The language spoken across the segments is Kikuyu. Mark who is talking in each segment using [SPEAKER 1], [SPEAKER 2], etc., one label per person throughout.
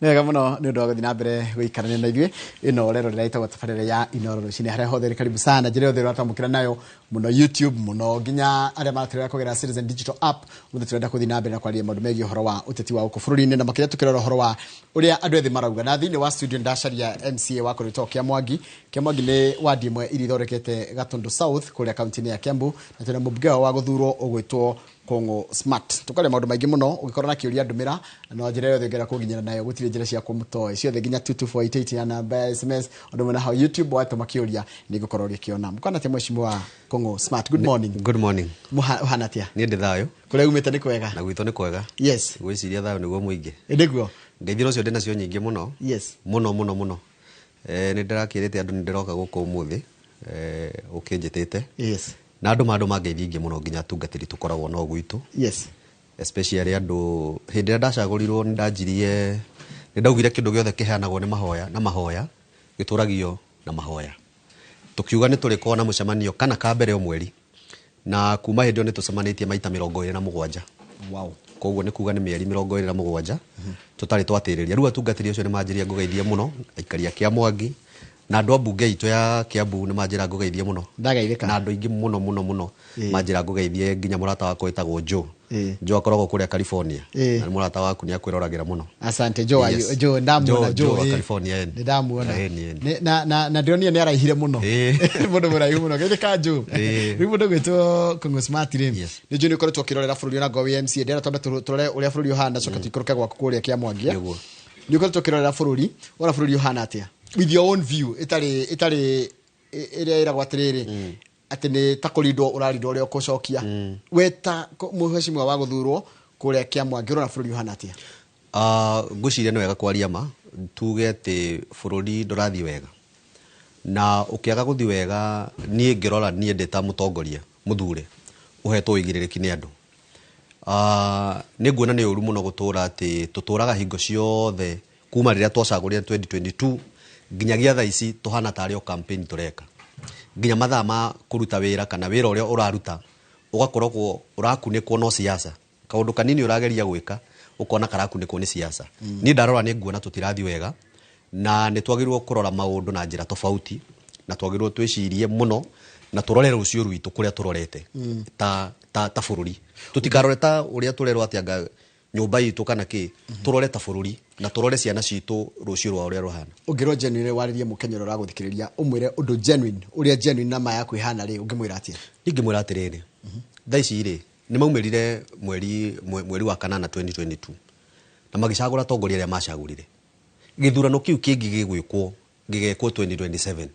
[SPEAKER 1] Nĩ wega mũno nĩ ũndũ wa gũthiĩ na mbere gũikarania na ithuĩ. Ĩno rero ĩtagwo tabarĩra ya Inoro Rũcinĩ. Harĩa hothe ũrĩ, karibu sana. Njĩra yothe ũratwamũkĩra nayo, mũno YouTube, mũno nginya arĩa maratũrera kũgerera Citizen Digital App. Mũthĩ tũrenda gũthiĩ na mbere na kwaria maũndũ megiĩ ũhoro wa ũteti wa gũkũ bũrũri-inĩ, na makĩria tũkĩrora ũhoro wa ũrĩa andũ ethĩ marauga. Na thĩinĩ wa studio ndacaria MCA wa kũrĩtwo Kĩamwangi. Kĩamwangi nĩ wadi ĩmwe iria ithondekete Gatundu South kũrĩa kaunti-inĩ ya Kiambu, na twĩna mũmbunge wao wa gũthurwo ũgwĩtwo Kũng'ũ Smart. Tũkaria maũndũ maingĩ mũno. Ũngĩkorwo na kĩũria, ndũmĩra no njĩra yothe ũngĩenda kũnginyĩra nayo. Gũtirĩ njĩra cia kũmũtoĩ ciothe, nginya 22488 ya namba ya SMS. Ũndũ ũmwe na hau YouTube, watũma kĩũria nĩ ngũkorwo ngĩkĩona. Mũkwana atĩa, mheshimiwa Kũng'ũ Smart? Good morning.
[SPEAKER 2] Good morning.
[SPEAKER 1] Ũhana atĩa?
[SPEAKER 2] Niĩ ndĩ thayũ.
[SPEAKER 1] Kũrĩa umĩte nĩ kwega?
[SPEAKER 2] Na gwitũ nĩ kwega. Ngwĩciria thayũ nĩguo mũingĩ.
[SPEAKER 1] Nĩguo.
[SPEAKER 2] Ngeithio ũcio ndĩ nacio nyingĩ mũno. Mũno mũno mũno. Nĩ ndĩrakĩrĩte andũ nĩ ndĩroka gũkũ ũmũthĩ, ũkĩnjĩtĩte. Na andũ mandũ mangeithia ingĩ mũno, nginya atungatĩri tũkoragwo no gwitũ. Especially andũ, hĩndĩ ĩrĩa ndacagũrirwo nĩ ndanjirie, nĩ ndaugire kĩndũ gĩothe kĩheanagwo nĩ mahoya, na mahoya gĩtũragio na mahoya. Tũkiuga nĩ tũrĩkorwo na mũcemanio kana ka mbere o mweri, na kuma hĩndĩ ĩyo nĩ tũcemanĩtie maita 27. Koguo nĩ kuga nĩ mĩeri 27 tũtarĩ twatĩrĩria. Rĩu atungatĩri acio nĩ manjĩria ngũgeithie mũno, aikari a Kĩamwangi na andũ a mbunge itũ ya Kiambu nĩ manjĩra ngũgeithie mũno.
[SPEAKER 1] Ndagaithĩka.
[SPEAKER 2] Na andũ aingĩ mũno mũno mũno manjĩra ngũgeithie, nginya mũrata wakwa wĩtagwo Joe. Joe akoragwo kũrĩa California. Na nĩ mũrata waku, nĩ akwĩroragĩra mũno.
[SPEAKER 1] Asante Joe. Joe ndamuona.
[SPEAKER 2] Joe wa California, ĩni.
[SPEAKER 1] Nĩ ndamuona.
[SPEAKER 2] Ĩni, ĩni.
[SPEAKER 1] Na ndĩronire nĩ araihire mũno. Mũndũ mũraihu mũno, geithĩka Joe. Rĩu mũndũ gwĩtwo Kũng'ũ Smart rĩ, nĩ njũĩ nĩ ũkoretwo ũkĩrorera bũrũri ona ngorwo wĩ MCA. Ndĩrenda twambe tũrore ũrĩa bũrũri ũhana, coka tũikũrũke gwaku kũrĩa Kĩamwangia.
[SPEAKER 2] Nĩguo.
[SPEAKER 1] Nĩ ũkoretwo ũkĩrorera bũrũri, wona bũrũri ũhana atĩa with your own view, ĩtarĩ ĩrĩa ĩragwo atĩrĩrĩ atĩ nĩ ta kũrindwo ũrarindwo ũrĩa ũkũcokia? We ta mũhecimiwa wa gũthurwo kũrĩa Kĩamwangi, ũrona bũrũri ũhana atĩa?
[SPEAKER 2] Ngwĩciria nĩ wega kwaria ma, tuge atĩ bũrũri ndũrathiĩ wega, na ũkĩaga gũthiĩ wega, niĩ ngĩrora, niĩ ndĩ ta mũtongoria mũthure ũhetwo ũigĩrĩrĩki nĩ andũ, nĩ nguona nĩ ũru mũno gũtũra atĩ tũtũraga hingo ciothe kuma rĩrĩa twacagũrire 2022 nginyagia thaa ici tũhana tarĩ o campaign tũreka, nginya mathaa ma kũruta wĩra kana wĩra ũrĩa ũraruta ũgakoragwo ũrakunĩkwo no siasa. Kaũndũ kanini ũrageria gwĩka ũkona karakunĩkwo nĩ siasa. Niĩ ndarora nĩ nguona tũtirathiĩ wega, na nĩ twagĩrĩirwo kũrora maũndũ na njĩra tofauti, na twagĩrĩirwo twĩcirie mũno na tũrore rũciũ rwitũ kũrĩa tũrorete ta bũrũri. Tũtikarore ta ũrĩa tũrerwo atĩ anga nyũmba itũ kana kĩ, tũrore ta bũrũri na tũrore ciana citũ rũciũ rwao ũrĩa rũhana.
[SPEAKER 1] Ũngĩrwo genuine warĩrie mũkenya ũrĩa ũragũthikĩrĩria, ũmwĩre ũndũ genuine, ũrĩa genuine na ma yaku ĩhana rĩ, ũngĩmwĩra atĩa?
[SPEAKER 2] Ingĩmwĩra atĩrĩrĩ, thaa ici rĩ, nĩ maumĩrire mweri wa kanana 2022 na magĩcagũra atongoria arĩa macagũrire. Gĩthurano kĩu kĩngĩ gĩgwĩkwo gĩgekwo 2027,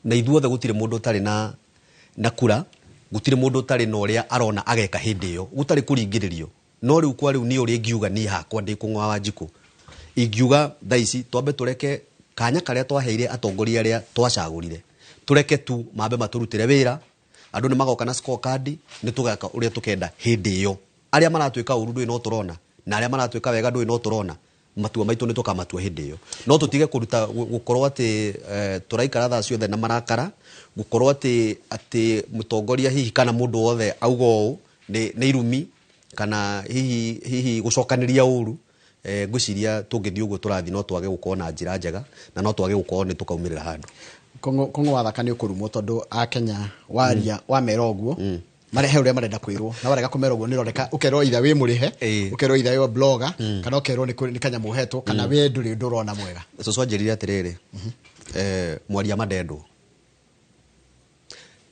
[SPEAKER 2] na ithuothe gũtirĩ mũndũ ũtarĩ na kura, gũtirĩ mũndũ ũtarĩ na ũrĩa arona ageka hĩndĩ ĩyo gũtarĩ kũringĩrĩrio. No rĩu kwa rĩu niĩ ũrĩa ingiuga, niĩ hakwa ndĩ Kũng'wa wa Njikũ, ingiuga thaa ici twambe tũreke kanya karĩa twaheire atongoria arĩa twacagũrire, tũreke tu mambe matũrutĩre wĩra. Andũ nĩ magoka na scorecard, nĩ tũgeka ũrĩa tũkenda hĩndĩ ĩyo. Arĩa maratwĩka ũru ndũĩ no tũrona, na arĩa maratwĩka wega ndũĩ no tũrona. Matua maitũ nĩ tũkamatua hĩndĩ ĩyo, no tũtige kũruta gũkorwo atĩ tũraikara thaa ciothe na marakara, gũkorwo atĩ mũtongoria hihi kana mũndũ wothe auga ũũ nĩ irumi kana hihi gũcokanĩria ũru. Ngwĩciria tũngĩthiĩ ũguo tũrathiĩ, no twage gũkorwo na njĩra njega na no twage gũkorwo nĩ tũkaumĩrĩra handũ.
[SPEAKER 1] Kũng'ũ wathaka nĩ ũkũrumwo, tondũ akenya waria wamera ũguo marehe ũrĩa marenda kwĩrwo, na warega kũmera ũguo nĩ ũroneka ũkerwo itha wĩ mũrĩhe, ũkerwo itha wĩ blogger, kana ũkerwo nĩ kanyamũ ũhetwo, kana we ndũrĩ ũndũ ũrona mwega.
[SPEAKER 2] Cũcũ anjĩrire atĩrĩrĩ, mwaria ma ndendwo,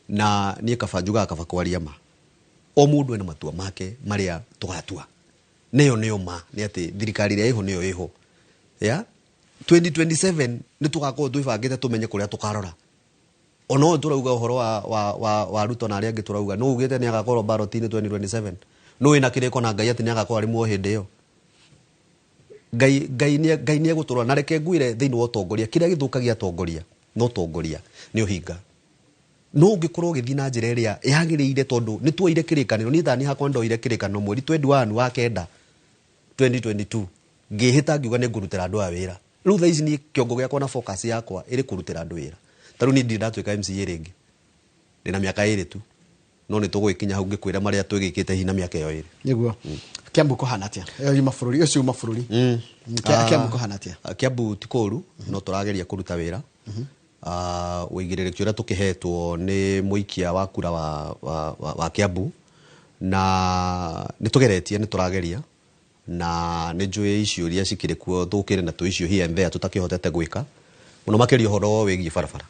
[SPEAKER 2] na niĩ kaba njugaga kaba kwaria ma. O mũndũ ena matua make marĩa tũgatua, nĩyo nĩyo ma nĩ atĩ thirikari ĩrĩa ĩho nĩyo ĩho ya 2027. Nĩ tũgakorwo twĩbangĩte, tũmenye kũrĩa tũkarora. Ona ũyũ tũrauga ũhoro wa Ruto na arĩa angĩ tũrauga nũ ugĩte nĩ agakorwo ballot-inĩ 2027, nũ wĩna kĩrĩko na Ngai atĩ nĩ agakorwo arĩ muoyo hĩndĩ ĩyo? Ngai nĩ egũtũrora. Na reke ngwĩre, thĩinĩ wa ũtongoria, kĩrĩa gĩthũkagia atongoria no ũtongoria nĩ ũhinga. No ũngĩkorwo ũgĩthiĩ na njĩra ĩrĩa yagĩrĩire, tondũ nĩ tuoire kĩrĩkanĩro. Niĩ tani hakwa ndoire kĩrĩkanĩro mweri 21 wa kenda 2022, ngĩhĩta ngiuga nĩ ngũrutĩra andũ aya wĩra. Rĩu thaa ici niĩ kĩongo gĩakwa na focus yakwa ĩrĩ kũrutĩra andũ wĩra. Ta rĩu niĩ ndirĩ ndatuĩka MCA rĩngĩ, ndĩna mĩaka 2 tu, no nĩ tũgũgĩkinya hau ngĩkwĩra marĩa twĩgĩkĩte hihi na mĩaka ĩyo 2.
[SPEAKER 1] Nĩguo. Kiambu kũhana atĩa? Ĩyo yuma bũrũri ũcio, uma bũrũri. Kiambu kũhana atĩa?
[SPEAKER 2] Kiambu ti kũru, no tũrageria kũruta wĩra. Ũigĩrĩrĩki ũrĩa tũkĩhetwo nĩ mũikia wa kura wa Kiambu, na nĩ tũgeretie, nĩ tũrageria, na nĩ njũĩ icio iria cikĩrĩ kuo, tũkĩrĩ na tũ icio here and there tũtakĩhotete gwĩka mũno, makĩria ũhoro wĩgiĩ barabara.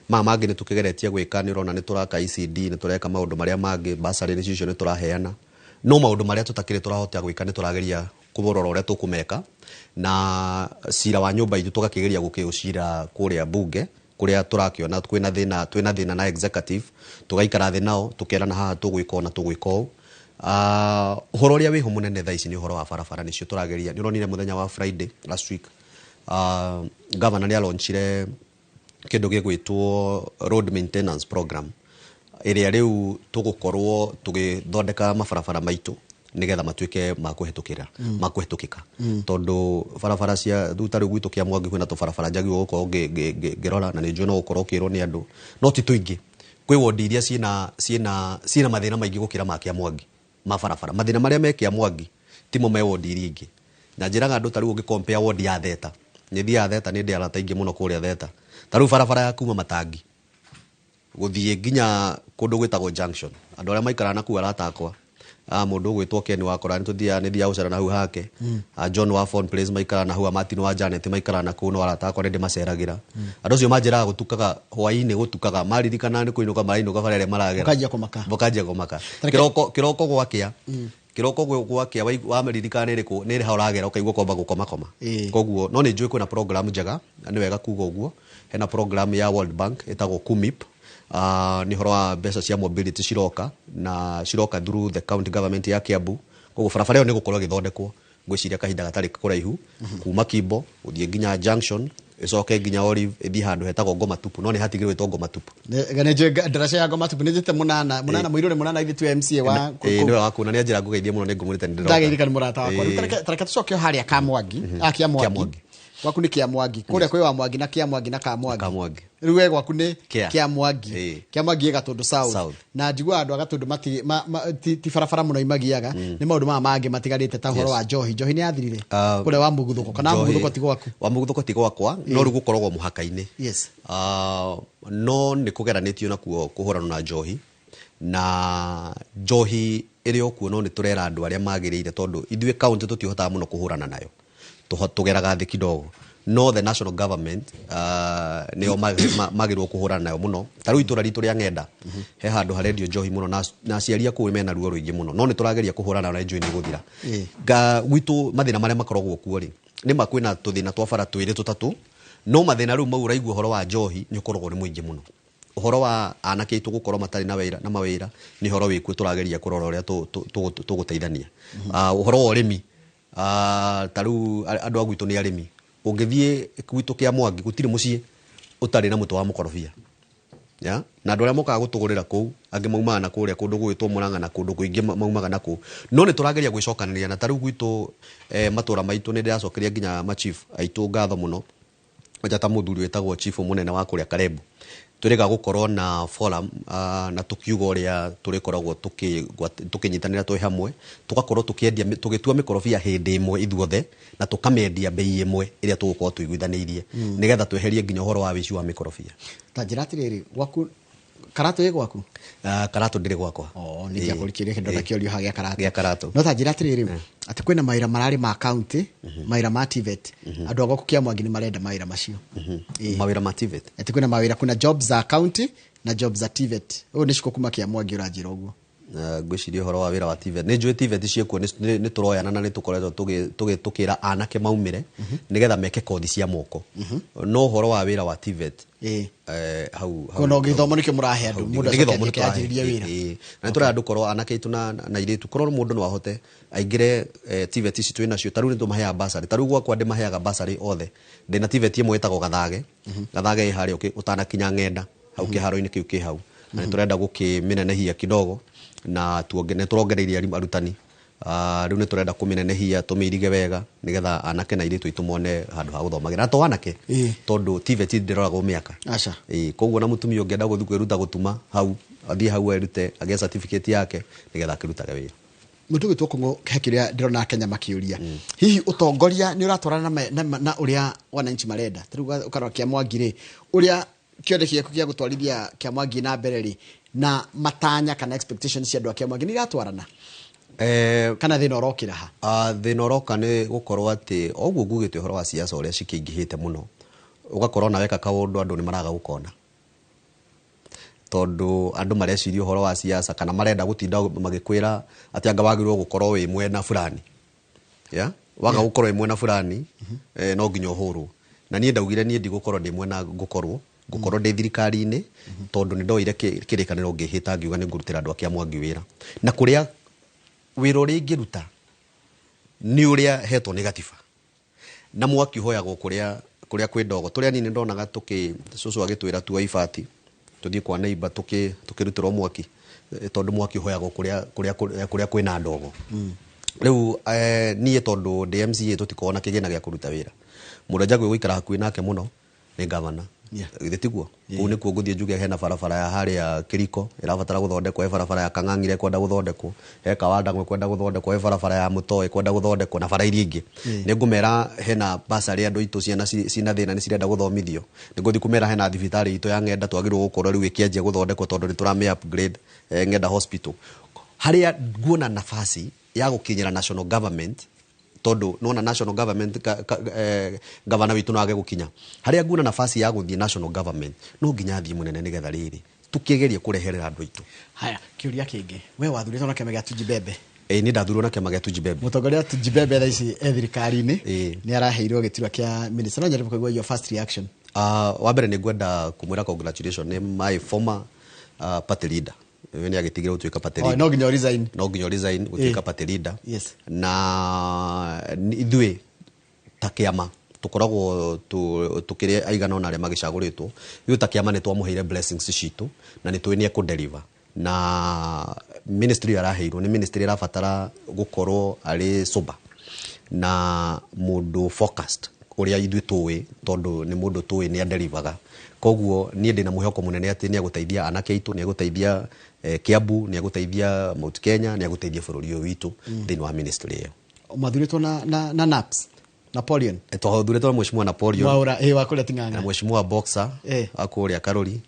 [SPEAKER 2] Maya mangĩ nĩ tũkĩgeretie gwĩka, nĩ ũrona nĩ tũraka ECD, nĩ tũreka maũndũ marĩa mangĩ, basarĩ nĩ icio nĩ tũraheana, no maũndũ marĩa tũtakĩrĩ tũrahota gwĩka nĩ tũrageria kũrora ũrĩa tũkũmeka, na cira wa nyũmba itũ tũgakĩgeria gũkĩũcira kũrĩa bunge, kũrĩa tũrakĩona kwĩna thĩna, twĩna thĩna na executive, tũgaikara thĩ nao, tũkerana haha tũgwĩka ũũ na tũgwĩka ũũ. Ũhoro ũrĩa wĩho mũnene thaa ici nĩ ũhoro wa barabara, nĩcio tũrageria. Nĩ ũronire mũthenya wa Friday last week, governor nĩ alonchire kĩndũ gĩgwĩtwo road maintenance program, ĩrĩa rĩu tũgũkorwo tũgĩthondeka mabarabara maitũ nĩgetha matuĩke ma kũhetũkĩra, ma kũhetũkĩka, tondũ barabara cia rĩu, ta rĩu gwitũ kĩa Mwangi kwĩna tũbarabara njagĩrĩirwo gũkorwo ngĩrora, na nĩ njũĩ no gũkorwo ũkĩrwo nĩ andũ, no ti tũingĩ. Kwĩ wondi iria ciĩna mathĩna maingĩ gũkĩra ma kĩa Mwangi ma barabara. Mathĩna marĩa me kĩa Mwangi timo me wondi iria ingĩ, na njĩraga andũ, ta rĩu ũngĩ compare wondi ya Theta, nĩ thiaga Theta, nĩ ndĩ arata aingĩ mũno kũrĩa Theta, ta rĩu barabara ya kuma Matangi gũthiĩ nginya kũndũ gwĩtagwo Junction, andũ arĩa maikaraga na kũu, arata akwa, mũndũ ũgwĩtwo Ken wakora, nĩ tũthiaga, nĩ thiaga gũcera na hau hake. John wa Phone Place maikaraga na hau, Martin wa Janet maikaraga na kũu, no arata akwa, nĩ ndĩmaceragĩra. Andũ acio manjĩraga gũtukaga hwaĩ-inĩ, gũtukaga maririkana nĩ kũinũka marainũka, bara ĩrĩa maragera.
[SPEAKER 1] Ũkanjia kũmaka.
[SPEAKER 2] Mũkanjia kũmaka. Kĩroko gwakĩa, kĩroko gwakĩa wamaririkana nĩ ĩrĩkũ, nĩ ĩrĩ ha ũragera, ũkaigua kwamba gũkomakoma. Koguo no nĩ njũĩ kwĩna program njega, na nĩ wega kuga ũguo, hena program ya World Bank ĩtagwo KUMIP. Nĩ ũhoro wa mbeca cia mobility ciroka, na ciroka through the county government ya Kiambu. Koguo barabara ĩyo nĩ gũkorwo ĩgĩthondekwo, ngwĩciria kahinda gatarĩ kũraihu, kuma Kimbo gũthiĩ nginya Junction, ĩcoke nginya Olive, ĩthiĩ handũ hetagwo Ngoma Tupu, no nĩ hatigĩrwo ĩtwo Ngoma Tupu.
[SPEAKER 1] Nĩ njũĩ ndaraca ya Ngoma Tupu, nĩ njĩte mũnana mũnana mũirũrĩ mũnana ithuĩ tu MCA wa
[SPEAKER 2] Ĩĩ, nĩwe wa kuona, nĩ anjĩra ngũgeithie mũno, nĩ ngũmwĩrĩte nĩ ndĩroka.
[SPEAKER 1] Ndageithĩka nĩ mũrata wakwa. Rĩu tareke tũcoke o harĩa Kamwangi, Kĩa Mwangi.
[SPEAKER 2] Mwangi.
[SPEAKER 1] Gwaku nĩ Kĩa Mwangi, kũrĩa kwĩ wa Mwangi na Kĩa Mwangi na Kamwangi.
[SPEAKER 2] Kamwangi.
[SPEAKER 1] Rĩu we gwaku nĩ
[SPEAKER 2] Kĩa.
[SPEAKER 1] Kĩa Mwangi. Kĩa Mwangi ĩ Gatũndũ South.
[SPEAKER 2] South.
[SPEAKER 1] Na njiguaga andũ a Gatũndũ ti barabara mũno imagiaga, nĩ maũndũ maya mangĩ matigarĩte, ta ũhoro wa njohi. Njohi nĩ yathirire kũrĩa wa Mũguthũko, kana wa Mũguthũko ti gwaku?
[SPEAKER 2] Wa Mũguthũko ti gwakwa, no rĩu gũkoragwo mũhaka-inĩ. No nĩ kũgeranĩtio nakuo kũhũrana na njohi, na njohi ĩrĩ o kuo, no nĩ tũrera andũ arĩa magĩrĩire, tondũ ithuĩ county tũtihotaga mũno kũhũrana nayo. Tũgeraga thĩ kidogo, no the national government nĩo magĩrĩirwo kũhũrana nayo mũno. Ta rĩu itũra ritũ rĩa Ng'enda he handũ harendio njohi mũno, na aciari a kũu mena ruo rũingĩ mũno, no nĩ tũrageria kũhũrana nayo na njũĩ nĩ ĩgũthira. Gwitũ mathĩna marĩa makoragwo kuo rĩ, nĩ ma kwĩna tũthĩna twa bara twĩrĩ tũtatũ, no mathĩna rĩu mau ũraigua ũhoro wa njohi nĩ ũkoragwo nĩ mũingĩ mũno. Ũhoro wa anake aitũ gũkorwo matarĩ na wĩra na mawĩra nĩ ũhoro wĩkuo, tũrageria kũrora ũrĩa tũgũteithania. Ũhoro wa ũrĩmi, ta rĩu andũ a gwitũ nĩ arĩmi. Ũngĩthiĩ gwitũ kĩa Mwangi, gũtirĩ mũciĩ ũtarĩ na mũtĩ wa mũkorobia ya, na andũ arĩa mokaga gũtũgũrĩra kũu angĩ maumaga na kũrĩa kũndũ gwĩtwo Mũrang'a na kũndũ kũingĩ, maumaga na kũu, no nĩ tũrageria gwĩcokanĩrĩria. Na ta rĩu gwitũ, matũra maitũ, nĩ ndĩracokeria nginya machief aitũ ngatho mũno, kwanja ta mũthuri wĩtagwo chief mũnene wa kũrĩa Karebu. Twĩrĩga gũkorwo na forum, na tũkiuga ũrĩa tũrĩkoragwo tũkĩnyitanĩra twĩ hamwe, tũgakorwo tũkĩendia, tũgĩtua mĩkorobia hĩndĩ ĩmwe ithuothe, na tũkamĩendia bei ĩmwe ĩrĩa tũgũkorwo tũiguithanĩirie, nĩgetha tweherie nginya ũhoro wa wĩici wa mĩkorobia.
[SPEAKER 1] Ta njĩra atĩrĩrĩ, gwaku Karatũ ĩ gwaku?
[SPEAKER 2] Karatũ ndĩrĩ gwakwa.
[SPEAKER 1] Oh, nĩ ndiakũrikĩria kĩndũ ndakĩorio ha gĩa Karatũ.
[SPEAKER 2] Gĩa Karatũ.
[SPEAKER 1] No ta njĩra atĩrĩrĩ, atĩ kwĩna mawĩra mararĩ ma county, mawĩra ma TVET. Andũ a gwaku kĩa Mwangi nĩ marenda mawĩra macio.
[SPEAKER 2] Mawĩra ma TVET?
[SPEAKER 1] Atĩ kwĩna mawĩra, kwĩna jobs za county na jobs za TVET. Ũyũ nĩ Ciko kuma kĩa Mwangi ũranjĩra ũguo.
[SPEAKER 2] Ngwĩciria ũhoro wa wĩra wa TVET, nĩ njũĩ TVET ciĩkuo, nĩ tũroyana na nĩ tũkoretwo tũkĩra anake maumĩre nĩgetha meke kothi cia moko, no ũhoro wa wĩra wa TVET, hau
[SPEAKER 1] Kono gĩthomo nĩkĩo mũrahe andũ, mũndũ
[SPEAKER 2] nĩ gĩthomo
[SPEAKER 1] acoke
[SPEAKER 2] nĩ
[SPEAKER 1] akĩanjĩrĩria
[SPEAKER 2] tũrahe.
[SPEAKER 1] wĩra.
[SPEAKER 2] Ĩĩ. Na nĩ tũrenda andũ korwo anake aitũ na airĩtu, korwo mũndũ no ahote aingĩre, TVET ici twĩ nacio, ta rĩu nĩ tũmaheaga bursary. Ta rĩu gwakwa ndĩmaheaga bursary othe. Ndĩna TVET ĩmwe ĩtagwo Gathage. Gathage ĩ harĩa ũtanakinya Ng'enda hau, kĩharo-inĩ kĩu kĩ hau, na nĩ tũrenda gũkĩmĩnenehia kidogo, na nĩ tũrongereirie arutani. Rĩu nĩ tũrenda kũmĩnenehia, tũmĩirige wega, nĩgetha anake na airĩtu aitũ mone handũ ha gũthomagĩra, na to anake, tondũ TVET ndĩroragwo mĩaka.
[SPEAKER 1] Aca.
[SPEAKER 2] Ĩĩ, koguo na mũtumia ũngĩenda gũthiĩ kwĩruta gũtuma hau, athiĩ hau erute, agĩe certificate yake, nĩgetha akĩrutage wĩra.
[SPEAKER 1] Mũndũ gwĩtwo Kũng'ũ, he kĩrĩa ndĩrona Kenya makĩũria, hihi ũtongoria nĩ ũratwarana na ũrĩa wananchi marenda? Ta rĩu ũkarora kĩa Mwangi rĩ, ũrĩa kĩoneki gĩaku gĩa gũtwarithia kĩa Mwangi na mbere rĩ, na matanya kana expectations cia andũ a kĩa Mwangi nĩ iratwarana, kana thĩna ũrokĩra ha?
[SPEAKER 2] Ah, thĩna ũroka nĩ gũkorwo atĩ o ũguo ngugĩte ũhoro wa siasa ũrĩa cikĩingĩhĩte mũno, ũgakorwo ona weka kaũndũ andũ nĩ maraga gũkona, tondũ andũ mareciria ũhoro wa siasa kana marenda gũtinda magĩkwĩra atĩ anga wagĩrĩirwo gũkorwo wĩ mwena fulani, yeah? Waga gũkorwo wĩ mwena fulani, no nginya ũhũrwo. Na niĩ ndaugire niĩ ndigũkorwo ndĩ mwena, ngũkorwo ndĩ thirikari-inĩ, tondũ nĩ ndoire kĩrĩkanĩro ngĩhĩta ngiuga nĩ ngũrutĩra andũ a Kĩamwangi wĩra, na kũrĩa wĩra ũrĩa ingĩruta nĩ ũrĩa hetwo nĩ gatiba, na mwaki ũhoyagwo kũrĩa kwĩ ndogo. Tũrĩa nini ndonaga tũkĩ cũcũ agĩtwĩra tua ibati tũthiĩ kwa neighbor tũkĩrutĩrwo mwaki, tondũ mwaki ũhoyagwo kũrĩa kwĩna ndogo. Rĩu niĩ tondũ ndĩ MCA tũtikoragwo na kĩgĩna gĩa kũruta wĩra, mũndũ njagwo gũikara hakuhĩ nake mũno nĩ gavana. Githĩ tiguo? Kũu nĩkuo ngũthiĩ njuge hena barabara ya harĩa Kĩriko ĩrabatara gũthondekwo, he barabara ya Kang'ang'ire ĩkwenda gũthondekwo, he Kawandang'o ĩkwenda gũthondekwo, he barabara ya Mũtoo ĩkwenda gũthondekwo, na bara iria ingĩ. Nĩ ngũmera hena basarĩ andũ aitũ ciana cina thĩna nĩ cirenda gũthomithio. Nĩ ngũthiĩ kũmera hena thibitarĩ itũ ya Ng'enda twagĩrĩirwo gũkorwo rĩu ĩkĩanjia gũthondekwo tondũ nĩ tũramĩ upgrade, Ng'enda Hospital. Harĩa nguona nafasi ya gũkinyĩra national government, tondũ nona national government gavana witũ no age gũkinya harĩa nguona nafasi ya gũthiĩ national government, no nginya thiĩ mũnene nĩgetha rĩrĩ tũkĩgerie kũreherera andũ aitũ.
[SPEAKER 1] Haya, kĩũria kĩngĩ, we wathurĩtwo na kĩama gĩa Tujibebe.
[SPEAKER 2] Ĩĩ, niĩ ndathurwo na kĩama gĩa Tujibebe.
[SPEAKER 1] Mũtongoria wa Tujibebe thaa ici e thirikari-inĩ, nĩ araheirwo gĩturwa kĩa minister. No nyende kũigua your first reaction.
[SPEAKER 2] Wa mbere nĩ ngwenda kũmwĩra congratulation, nĩ my former party leader. We nĩ agĩtigire gũtuĩka party leader.
[SPEAKER 1] No nginya resign.
[SPEAKER 2] No nginya resign gũtuĩka party leader. Na ithuĩ ta kĩama tũkoragwo tũkĩrĩ aigana ũna arĩa magĩcagũrĩtwo. Ithuĩ ta kĩama nĩ twamũheire blessings citũ na nĩ tũĩ nĩ ekũdeliver. Na ministry araheirwo nĩ ministry ĩrabatara gũkorwo arĩ sober na mũndũ focused ũrĩa ithuĩ tũĩ, tondũ nĩ mũndũ tũĩ nĩ adelivaga. Koguo niĩ ndĩna mwĩhoko mũnene atĩ nĩ egũteithia anake aitũ, nĩ egũteithia Kiambu, nĩ egũteithia Mount Kenya, nĩ egũteithia bũrũri ũyũ witũ thĩinĩ wa ministry ĩyo.
[SPEAKER 1] Mwathurĩtwo na NAPS, Napoleon.
[SPEAKER 2] Twathurĩtwo na Mheshimiwa Napoleon.
[SPEAKER 1] Mwaura, wa kũrĩa Ting'ang'a.
[SPEAKER 2] Na Mheshimiwa Boxer, wa kũrĩa Karuri.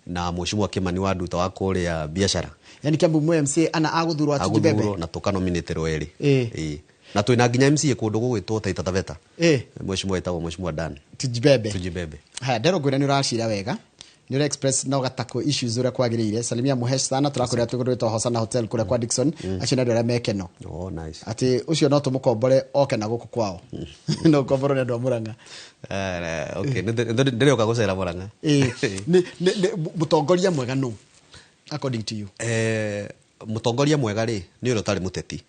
[SPEAKER 2] Na Mheshimiwa Kimani wa Nduta wa kũrĩa biacara.
[SPEAKER 1] Yani Kiambu mwe MCA ana agũthurwo atujibebe.
[SPEAKER 2] Agũthurwo na tũkanominĩtĩrwo erĩ. Na twĩna nginya MCA kũndũ gũgwĩtwo Taita Taveta. Mheshimiwa etagwo Mheshimiwa Dan.
[SPEAKER 1] Tujibebe.
[SPEAKER 2] Tujibebe.
[SPEAKER 1] Haya, ndero ngwĩra nĩ ũracira wega. Nĩ ũra express na ũgatakwo issues ũrĩa kwagĩrĩire. Salimia Muhesh sana, tũrakũrĩa tũgũrĩtwo Hosana Hotel kũrĩa kwa Dickson. Acio nĩ andũ arĩa mekeno.
[SPEAKER 2] Oh, nice.
[SPEAKER 1] Atĩ ũcio no tũmũkombore oke na gũkũ kwao. No ũkomborwo nĩ andũ a Murang'a.
[SPEAKER 2] Okay, ndĩrĩũka gũcera Murang'a.
[SPEAKER 1] Mũtongoria mwega nũ? According to you.
[SPEAKER 2] Mũtongoria mwega rĩ, nĩ ũrĩa ũtarĩ mũteti.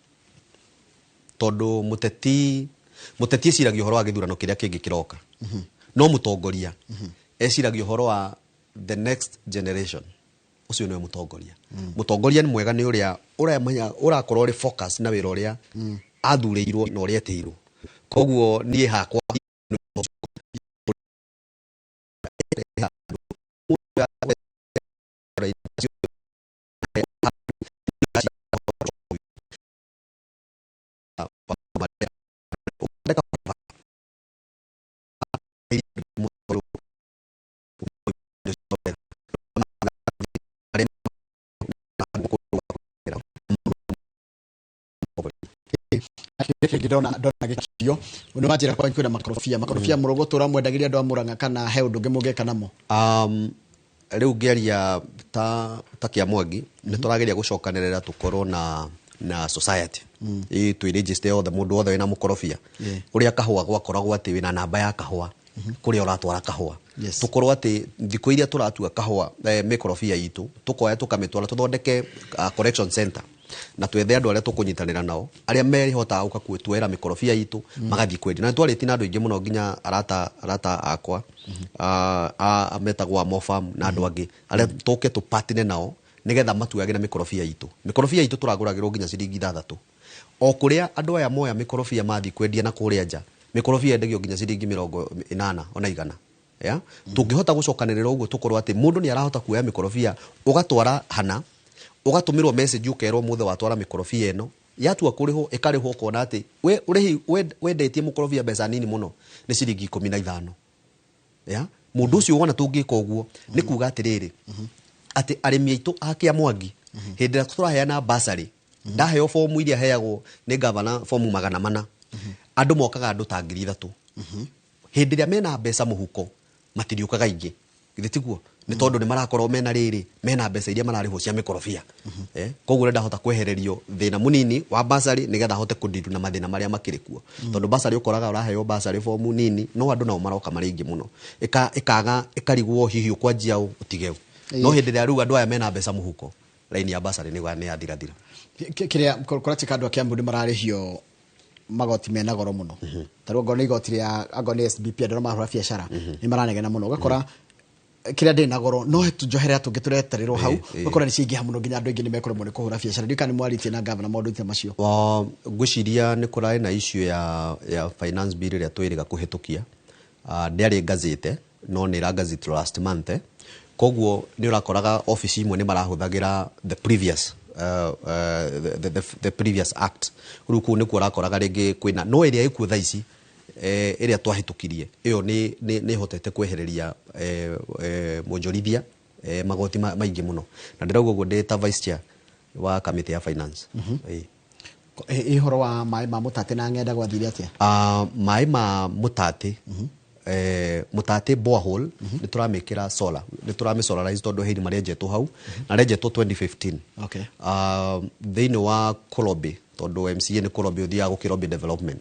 [SPEAKER 2] Tondũ mũteti eciragia ũhoro wa gĩthurano kĩrĩa kĩngĩ kĩroka. No mũtongoria eciragia ũhoro wa the next generation. Ũcio nĩwe mũtongoria. Mũtongoria nĩ mwega nĩ ũrĩa ũramenya, ũrakorwo ũrĩ focus na wĩra ũrĩa athurĩirwo na ũrĩa etĩirwo. Koguo niĩ hakwa
[SPEAKER 1] Kĩngĩ ndona gĩkĩrio, nĩ wanjĩra kwanyu kwĩna makorobia. Makorobia mũrũgũtũra mwendagĩria andũ a Murang'a kana he ũndũ ũngĩ mũngĩka namo?
[SPEAKER 2] Rĩu ngĩaria ta Kĩamwangi, nĩ tũrageria gũcokanĩrĩra tũkorwo na society. Ĩ twĩ register yothe, mũndũ wothe wĩna mũkorobia. Ũrĩa kahũa gwakoragwo atĩ wĩna namba ya kahũa, kũrĩa ũratwara kahũa. Tũkorwo atĩ thikũ iria tũratua kahũa, mĩkorobia itũ, tũkoya tũkamĩtwara tũthondeke collection center. Na twethe andũ arĩa tũkũnyitanĩra nao, arĩa mehotaga gũka gũtuoera mĩkorobia itũ, magathiĩ kwendia. Na nĩtwarĩtie na andũ aingĩ mũno nginya arata akwa, metagwo a Mofam na andũ angĩ, arĩa tũke tũpatine nao, nĩgetha matuage na mĩkorobia itũ. Mĩkorobia itũ tũragũragĩrwo nginya ciringi ithathatũ. O kũrĩa andũ aya moya mĩkorobia mathiĩ kwendia na kũrĩa nja, mĩkorobia yendagio nginya ciringi mĩrongo ĩnana ona igana. Ya? Tũngĩhota gũcokanĩrĩra ũguo tũkorwo atĩ mũndũ nĩ arahota kuoya mĩkorobia, ũgatwara hana, ũgatũmĩrwo message ũkerwo mũthĩ watwara mĩkorobia ĩno, Yatua kũrĩhwo, ĩkarĩhwo, ũkona atĩ we ũrĩhi wendetie mũkorobia mbeca nini mũno, nĩ ciringi 15. Ya mũndũ ũcio wona tũngĩka ũguo nĩ kuga atĩrĩrĩ, atĩ arĩmi aitũ a Kĩamwangi, hĩndĩ ĩrĩa tũraheana basarĩ, ndaheo bomu iria heagwo nĩ gavana, bomu 400, andũ mokaga andũ ta 3,000. Hĩndĩ ĩrĩa mena mbeca mũhuko matiriũkaga aingĩ, githĩ tiguo? Nĩ tondũ nĩ marakorwo mena rĩrĩ, mena mbeca iria mararĩhwo cia mĩkorobia. Koguo ndahota kwehererio thĩna mũnini wa basarĩ nĩgetha ahote kũndiru na mathĩna marĩa makĩrĩ kuo, tondũ basarĩ ũkoraga ũraheo basarĩ bomu nini, no andũ nao maroka marĩ aingĩ mũno. Ĩkaga ĩkarigwo hihi ũkwanjia ũ ũtige ũ. No hĩndĩ ĩrĩa rĩu andũ aya mena mbeca mũhuko, raini ya basarĩ nĩ yathirathira.
[SPEAKER 1] Kĩrĩa kũratuĩka andũ a Kiambu nĩ mararĩhio magoti mena goro mũno. Ta rĩu angorwo nĩ igoti rĩa, angorwo nĩ SBP, andũ arĩa marahũra biacara nĩ maranegena mũno. Ũgakora kĩrĩa ndĩ na goro no tũnjoherera tũngĩ tũretererwo hau, ũgakora nĩ ciaingĩha mũno nginya andũ aingĩ nĩ mekũremwo nĩ kũhũra biacara. Ndiũĩ kana nĩ mwarĩtie na gavana maũndũ ta macio.
[SPEAKER 2] Ngwĩciria nĩ kũrarĩ na issue ya finance bill ĩrĩa twĩrĩga kũhĩtũkia. Ndĩarĩ gazete, no nĩ ĩra last month. Koguo nĩ ũrakoraga ofici imwe nĩ marahũthagĩra the previous the previous act. Rĩu kũu nĩkuo ũrakoraga rĩngĩ kwĩna, no ĩrĩa ĩkuo thaa ici, ĩrĩa twahĩtũkirie ĩyo nĩ ĩhotete kwehereria mwonjorithia magoti maingĩ mũno, na ndĩrauga ũguo ndĩ ta vice chair wa kamĩtĩ ya finance.
[SPEAKER 1] Ĩ ũhoro wa maĩ ma Mũtate na Ng'enda gwathire atĩa?
[SPEAKER 2] Maĩ ma Mũtate, Mũtate borehole nĩ tũramĩkĩra solar, nĩ tũramĩ solarize, tondũ he irima rĩenjetwo hau na rĩenjetwo 2015. Thĩinĩ wa Kolobi, tondũ MCA nĩ Kolobi ũthiaga gũkĩrobĩ development,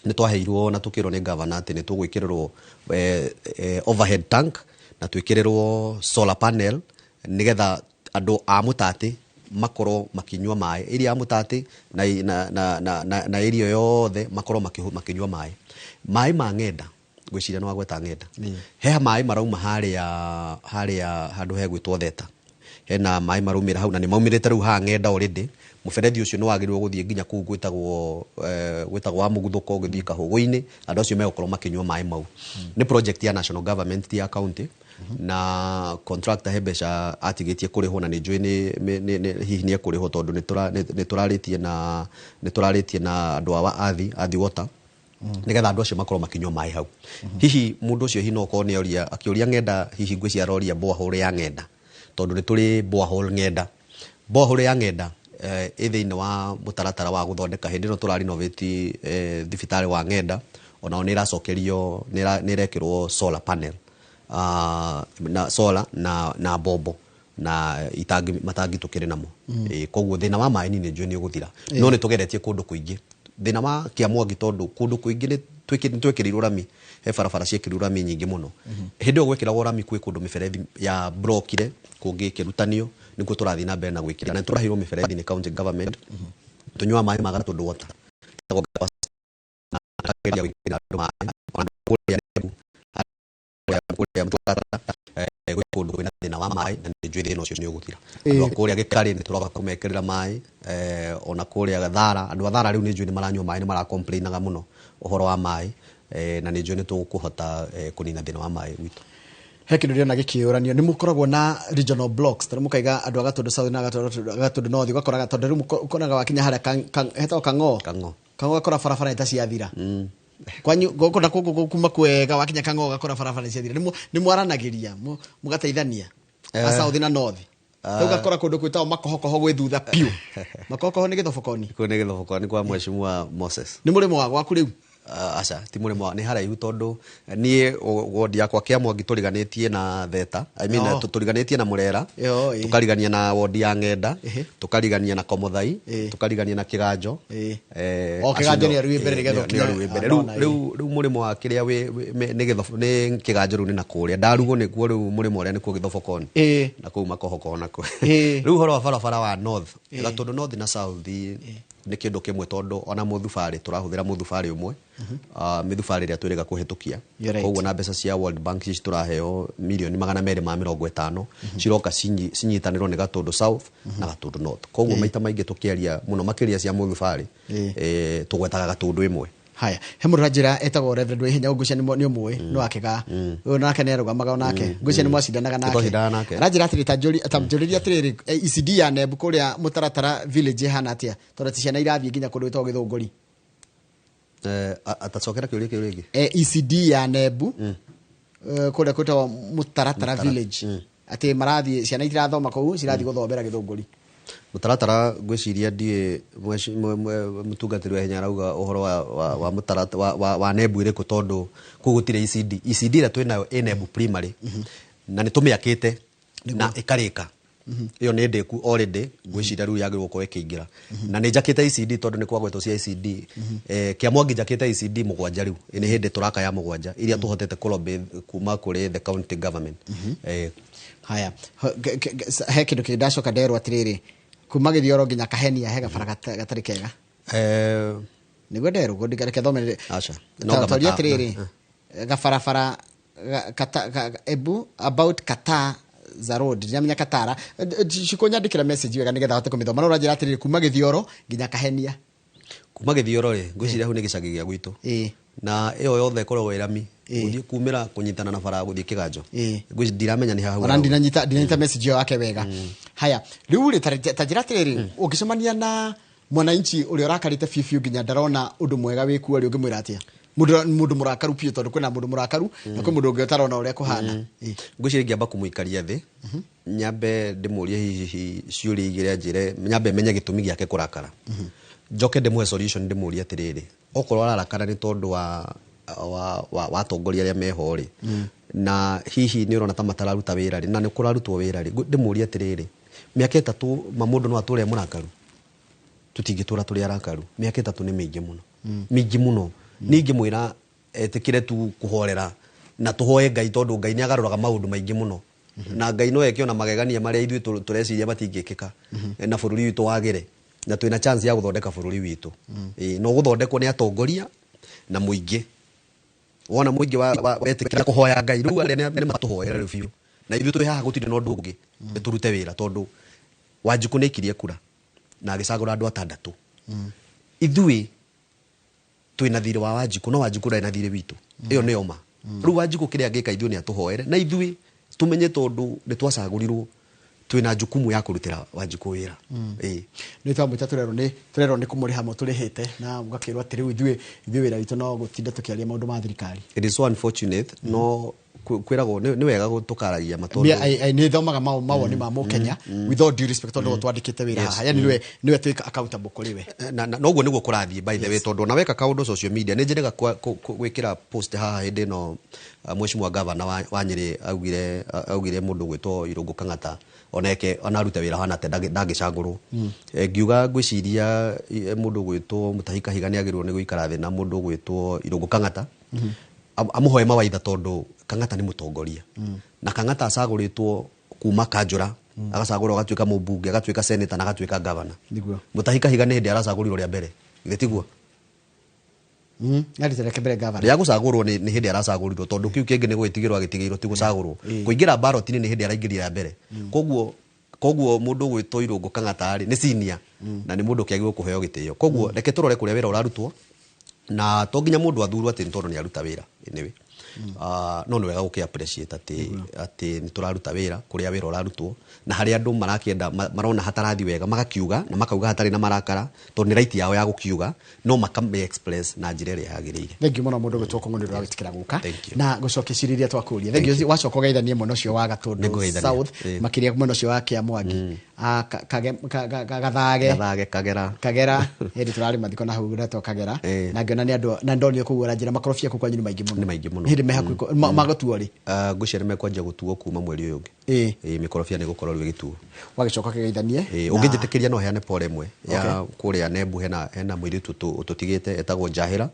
[SPEAKER 2] nĩ twaheirwo na tũkĩrwo nĩ gavana atĩ nĩ tũgwĩkĩrĩrwo overhead tank na twĩkĩrĩrwo solar panel nĩgetha andũ a Mũtate makorwo makinyua maĩ, area ya Mũtate na area yothe makorwo makĩnyua maĩ. Maĩ ma Ng'enda, ngwĩciria nĩ wagweta Ng'enda, he maĩ marauma harĩa handũ hegwĩtwo Theta, hena maĩ maraumĩra hau na nĩ maumĩrĩte rĩu haha Ng'enda already. Mũberethi ũcio nĩ wagĩrĩirwo gũthiĩ nginya kũu gwĩtagwo wa Mũguthũko, ũgĩthiĩ Kahũgũ-inĩ, andũ acio megũkorwo makĩnyua maĩ mau. Nĩ project ya national government, ti ya county, na contractor he mbeca atigĩtie kũrĩhwo, na nĩ njũĩ hihi nĩ ekũrĩhwo, tondũ nĩ tũrarĩtie na andũ a Athi Water nĩgetha andũ acio makorwo makĩnyua maĩ hau. Hihi mũndũ ũcio hihi no okorwo nĩ oria akĩũria Ng'enda, hihi ngwĩciria aroria borehole ya Ng'enda, tondũ nĩ tũrĩ borehole Ng'enda. Borehole ya Ng'enda ĩ thĩinĩ wa mũtaratara wa gũthondeka. Hĩndĩ ĩno tũra renovate thibitarĩ wa Ng'enda, onao nĩ ĩracokerio, nĩ ĩrekĩrwo solar panel, na solar na bombo na itangi, matangi tũkĩrĩ namo. Koguo thĩna wa maĩ niĩ nĩ njũĩ nĩ ũgũthira, no nĩ tũgeretie kũndũ kũingĩ thĩna wa Kĩamwangi, tondũ kũndũ kũingĩ nĩ twĩkĩrĩirwo rami, he barabara ciĩkĩrirwo rami nyingĩ mũno. Hĩndĩ ĩyo gwekĩragwo rami kwĩ kũndũ mĩberethi ya brokire, kũngĩ ĩkĩrutanio, nĩkuo tũrathiĩ na mbere na gwĩkĩra, na tũraheirwo mĩberethi nĩ county government. Tũnyuaga maĩ ma Gatũndũ Water. Geria gwĩkĩra andũ maĩ ona kũrĩa mũtaratara, gwĩ kũndũ kwĩna thĩna wa maĩ, na nĩ njũĩ thĩna ũcio nĩ ũgũthira. Andũ a kũrĩa Gĩkarĩ nĩ tũroka kũmekĩrĩra maĩ, ona kũrĩa Thara, andũ a Thara rĩu nĩ njũĩ nĩ maranyua maĩ, nĩ mara-complainaga mũno ũhoro wa maĩ, na nĩ njũĩ nĩ tũkũhota kũnina thĩna wa maĩ gwitũ.
[SPEAKER 1] He kĩndũ ndĩrona gĩkĩũranio, nĩ mũkoragwo na regional blocks, tondũ mũkaiga andũ a Gatũndũ South na Gatũndũ North, ũgakoraga tondũ rĩu ũkonaga wakinya harĩa hetagwo Kang'o.
[SPEAKER 2] Kang'o.
[SPEAKER 1] Kang'o, ũgakora barabara nĩ ta ciathira. Kwanyu gũkũ na kũngũ kuma kwega, wakinya Kang'o ũgakora barabara nĩ ciathira. Nĩ mwaranagĩria, mũgateithania a South na North? Rĩu ũgakora kũndũ gwĩtagwo Makohokoho gwĩ thutha piũ. Makohokoho nĩ Gĩthobokoni.
[SPEAKER 2] Kũu nĩ Gĩthobokoni kwa Mheshimiwa Moses.
[SPEAKER 1] Nĩ mũrĩmo wa gwaku rĩu?
[SPEAKER 2] Aca, ti mũrĩmo nĩ haraihu, tondũ niĩ wodi yakwa Kĩamwangi tũriganĩtie na Theta, I mean, tũriganĩtie na Mũrera,
[SPEAKER 1] Yo, ĩ.
[SPEAKER 2] tũkarigania na wodi ya Ng'enda, tũkarigania na Komothai, tũkarigania na Kĩganjo.
[SPEAKER 1] O,
[SPEAKER 2] acio
[SPEAKER 1] Kĩganjo nĩ arĩ mbere nĩgetha
[SPEAKER 2] nĩ
[SPEAKER 1] ũkinye
[SPEAKER 2] arĩ mbere.
[SPEAKER 1] Ndona, ĩ.
[SPEAKER 2] Rĩu mũrĩmo wa kĩrĩa nĩ Kĩganjo, rĩu nĩ na kũrĩa Ndarugo, nĩkuo rĩu mũrĩmo ũrĩa nĩkuo Gĩthobokoni na kũu Makohokoho nakuo. Rĩu ũhoro wa barabara wa North, Gatũndũ North na South nĩ kĩndũ kĩmwe, tondũ ona mũthubarĩ tũrahũthĩra mũthubarĩ ũmwe, mĩthubarĩ ĩrĩa twĩrĩga kũhĩtũkia.
[SPEAKER 1] You're right.
[SPEAKER 2] Koguo na mbeca cia World Bank ici tũraheo mirioni 250 ciroka cinyitanĩrwo nĩ Gatũndũ South na Gatũndũ North. Koguo maita maingĩ tũkĩaria mũno makĩria cia mũthubarĩ, tũgwetaga Gatũndũ ĩmwe.
[SPEAKER 1] Haya, he mũndũ ũranjĩra etagwo Reverend Waihenya, ngwĩciria nĩ ũmũĩ, nĩ wakĩga ũyũ nake nĩ arũgamaga onake, ngwĩciria nĩ mwacindanaga nake.
[SPEAKER 2] Nĩtwacindanaga nake.
[SPEAKER 1] Aranjĩra atĩrĩ, ta njũrĩrie atĩrĩrĩ, ECD ya Nembu kũrĩa Mũtaratara village ĩhana atĩa, tondũ atĩ ciana irathiĩ nginya kũndũ gwĩtagwo Gĩthũngũri.
[SPEAKER 2] Atacokera kĩũria kĩu rĩngĩ.
[SPEAKER 1] ECD ya Nembu, kũrĩa kwĩtagwo Mũtaratara village, atĩ marathiĩ, ciana itirathoma kũu, cirathiĩ gũthomera Gĩthũngũri.
[SPEAKER 2] Mũtaratara, ngwĩciria ndiĩ mũtungatĩri wa Ihenya arauga ũhoro wa mũtaratara wa Nembu ĩrĩkũ, tondũ kũu gũtirĩ ECD. ECD ĩrĩa twĩnayo ĩ Nembu primary na nĩ tũmĩakĩte na ĩkarĩka, ĩyo nĩ ndĩku already. Ngwĩciria rĩu yagĩrĩirwo gũkorwo ĩkĩingĩra, na nĩ njakĩte ECD tondũ nĩ kwagwetwo cia ECD. Kĩamwangi njakĩte ECD 7 rĩu, nĩ hĩndĩ tũraka ya 7 iria tũhotete kũlobby kuma kũrĩ the county government.
[SPEAKER 1] Haya, he kĩndũ kĩngĩ ndacoka nderwo atĩrĩrĩ, kuma Gĩthioro nginya Kahenia he gabara gatarĩ kega. Nĩguo nderwo, reke thome.
[SPEAKER 2] Aca.
[SPEAKER 1] Toria atĩrĩrĩ, gabarabara ebu about kata za road, ndinamenya Katara cikũ, nyandĩkĩra message wega nĩgetha hote kũmĩthoma, no ũranjĩra atĩrĩrĩ, kuma Gĩthioro nginya Kahenia.
[SPEAKER 2] Kuma Gĩthioro rĩ, ngwĩciria hau nĩ gĩcagi gĩa gwitũ na ĩyo yothe ĩkoragwo ĩrami gũthiĩ kumĩra kũnyitana na bara gũthiĩ Kĩganjo. Ngwĩciria ndiramenya nĩ haha.
[SPEAKER 1] Ona ndinanyita message ĩyo yake wega. Haya, rĩu rĩ, ta njĩra atĩrĩrĩ, ũngĩcemania na mwananchi ũrĩa ũrakarĩte biũ biũ nginya ndarona ũndũ mwega wĩkuo rĩ, ũngĩmwĩra atĩa? Mũndũ mũrakaru biũ, tondũ kwĩna mũndũ mũrakaru na kwĩ mũndũ ũngĩ ũtarona ũrĩa kũhana.
[SPEAKER 2] Ngwĩciria ingĩamba kũmũikaria thĩ, nyambe ndĩmũrie hihi ciũria igĩrĩ, anjĩre, nyambe menye gĩtũmi gĩake kũrakara, njoke ndĩmũhe solution, ndĩmũrie atĩrĩrĩ, okorwo ararakara nĩ tondũ wa atongoria arĩa meho rĩ, na hihi nĩ ũrona ta matararuta wĩra rĩ, na nĩ kũrarutwo wĩra rĩ, ndĩmũrie atĩrĩrĩ, mĩaka 3 ma mũndũ no atũre e mũrakaru? Tũtingĩtũra tũrĩ arakaru, mĩaka 3 nĩ mĩingĩ mũno, mĩingĩ mũno. Niĩ ingĩmwĩra etĩkĩre tu kũhorera na tũhoe Ngai, tondũ Ngai nĩ agarũraga maũndũ maingĩ mũno, na Ngai no eke ona magegania marĩa ithuĩ tũreciria matingĩkĩka, na bũrũri witũ wagĩre, na twĩna chance ya gũthondeka bũrũri witũ. No gũthondekwo nĩ atongoria na mũingĩ. Wona mũingĩ wetĩkĩra kũhoya Ngai, rĩu arĩa nĩ matũhoere rĩu biũ, na ithuĩ twĩ haha gũtirĩ na ũndũ ũngĩ, nĩ tũrute wĩra, tondũ Wanjikũ nĩ aikirie kura na agĩcagũra andũ 6. Ithuĩ twĩna thirĩ wa Wanjikũ, no Wanjikũ ndarĩ na thirĩ witũ, ĩyo nĩyo ma. Rĩu Wanjikũ kĩrĩa angĩka ithuĩ nĩ atũhoere, na ithuĩ tũmenye tondũ nĩ twacagũrirwo twĩna jukumu ya kũrutĩra Wanjikũ wĩra. Ĩĩ.
[SPEAKER 1] Nĩ twamwĩta, tũrerwo nĩ kũmũrĩha mũtũrĩhĩte, na mũgakĩrwo atĩ rĩu ithuĩ wĩra witũ no gũtinda tũkĩaria maũndũ ma thirikari.
[SPEAKER 2] It is so unfortunate, no kwĩragwo nĩ wega tũkaragia ma
[SPEAKER 1] Mia
[SPEAKER 2] tondũ
[SPEAKER 1] nĩ thomaga mawoni ma mũkenya with all due respect, tondũ twandĩkĩte wĩra haha, yani nĩwe twĩka accountable kũrĩ we.
[SPEAKER 2] Na noguo nĩguo kũrathiĩ, by the way, tondũ ona weka kaũndũ social media nĩ njĩrĩga gwĩkĩra post haha hĩndĩ ĩno, mheshimiwa governor wa Nyĩrĩ augire mũndũ gwĩtwo Irũngũ Kang'ata oneke onarute wĩra hana atĩa ndangĩcagũrwo. Ngiuga ngwĩciria mũndũ gwĩtwo Mutahi Kahiga nĩ agĩrĩirwo nĩ gũikara thĩ na mũndũ gwĩtwo Irũngũ Kang'ata, amũhoe mawaitha, tondũ Kang'ata nĩ mũtongoria, na Kang'ata acagũrĩtwo kuma kanjũra, agacagũrwo agatuĩka mũmbunge, agatuĩka senator na agatuĩka governor. Mutahi Kahiga nĩ hĩndĩ aracagũrirwo rĩa mbere, githĩ tiguo?
[SPEAKER 1] Arute reke mbere governor.
[SPEAKER 2] Rĩa gũcagũrwo nĩ hĩndĩ aracagũrirwo, tondũ kĩu kĩngĩ nĩ gwĩtigĩrwo agĩtigĩirwo, ti gũcagũrwo. Kũingĩra ballot-inĩ nĩ hĩndĩ araingĩrire rĩa mbere. Koguo mũndũ gwĩtwo Irũngũ Kang'ata rĩ, nĩ senior na nĩ mũndũ ũkĩagĩrĩirwo kũheo gĩtĩo. Koguo reke tũrore kũrĩa wĩra ũrarutwo, na to nginya mũndũ athurwo atĩ nĩ tondũ nĩ aruta wĩra anyway. No nĩ wega gũkĩ appreciate atĩ nĩ tũraruta wĩra kũrĩa wĩra ũrarutwo, na harĩa andũ marakĩenda marona hatarathi wega magakiuga, na makauga hatarĩ na marakara, tondũ nĩ right yao ya gũkiuga, no makame express na njĩra ĩrĩa yagĩrĩire.
[SPEAKER 1] Thank you mũno mũndũ gwĩtwo Kũng'ũ nĩ ũndũ wa gwĩtĩkĩra gũka
[SPEAKER 2] Thank you.
[SPEAKER 1] na gũcokia ciũria iria twakũria. Thank you. Wacoka ũgeithanie mwena ũcio wa Gatũndũ
[SPEAKER 2] Nĩngũgeithania.
[SPEAKER 1] South, makĩria mwena ũcio wa Kĩamwangi. Gathage.
[SPEAKER 2] Gathage, Kagera.
[SPEAKER 1] Kagera, hĩndĩ tũrarĩ mathiko na hau retwo Kagera. Na ngĩona nĩ andũ, na ndonire kũu ũranjĩra makorobia kũu kwanyu nĩ maingĩ mũno.
[SPEAKER 2] Nĩ maingĩ mũno.
[SPEAKER 1] Hĩndĩ me hakuhĩ magũtuo rĩ?
[SPEAKER 2] Ngwĩciria nĩ mekwanjia gũtuo kuma mweri ũyũ ũngĩ. Mĩkorobia nĩ gũkorwo rĩu ĩgĩtuo.
[SPEAKER 1] Wagĩcoka kĩgeithanie.
[SPEAKER 2] Ũngĩnjĩtĩkĩria no heane pole ĩmwe ya kũrĩa Nembu, hena mũirĩtu ũtũtigĩte etagwo Njahĩra.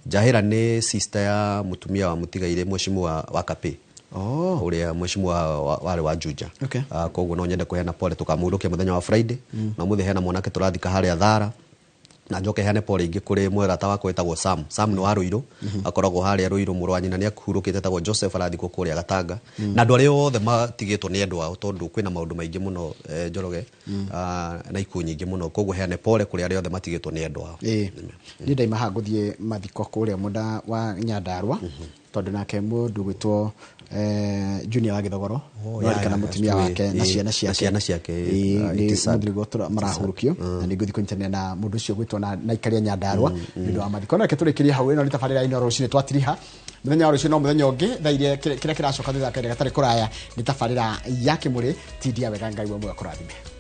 [SPEAKER 2] Njahĩra nĩ sister ya mũtumia wa mũtigairĩ mheshimiwa wa Kapĩ. Ũrĩa mheshimiwa warĩ wa Juja. Koguo no nyende kũheana pole, tũkamũhurũkia mũthenya wa Friday. Na ũmũthĩ hena mwanake tũrathika harĩa Thara. Na njoke heane pole ingĩ kũrĩ mwerata wakwa wĩtagwo Sam. Sam nĩ wa Ruiru, akoragwo harĩa Ruiru. Mũrũ wa nyina nĩ akuhurũkĩte, etagwo Joseph, arathikwo kũrĩa Gatanga, na andũ arĩa othe matigĩtwo nĩ endwa ao, tondũ kwĩna maũndũ maingĩ mũno, Njoroge, na ikuũ nyingĩ mũno. Koguo heane pole kũrĩ arĩa othe matigĩtwo nĩ endwa ao.
[SPEAKER 1] Ĩĩ, niĩ ndaima haha ngũthiĩ mathiko kũrĩa mwena wa Nyandarua, tondũ nake mũndũ gwĩtwo Junior wa Gĩthogoro nĩwarikana mũtumia wake na ciana
[SPEAKER 2] na
[SPEAKER 1] ciake.
[SPEAKER 2] Ciana ciake,
[SPEAKER 1] Nĩ
[SPEAKER 2] it is sad.
[SPEAKER 1] mũthuri gwĩtwo marahurũkio, na nĩ ngũthiĩ kũnyitanĩra na mũndũ ũcio gwĩtwo na aikaria Nyandarua nĩ ũndũ wa mathiko. No reke tũrĩkĩrie hau. Ĩno nĩ tabarĩra ya Inooro Rũcinĩ. Twatiriha mũthenya wa rũciũ, no mũthenya ũngĩ thaa iria kĩrĩa kĩracoka thutha kahinda gatarĩ kũraya nĩ tabarĩra ya Kĩmũrĩ. Tindia wega, Ngai we mwega kũrathime.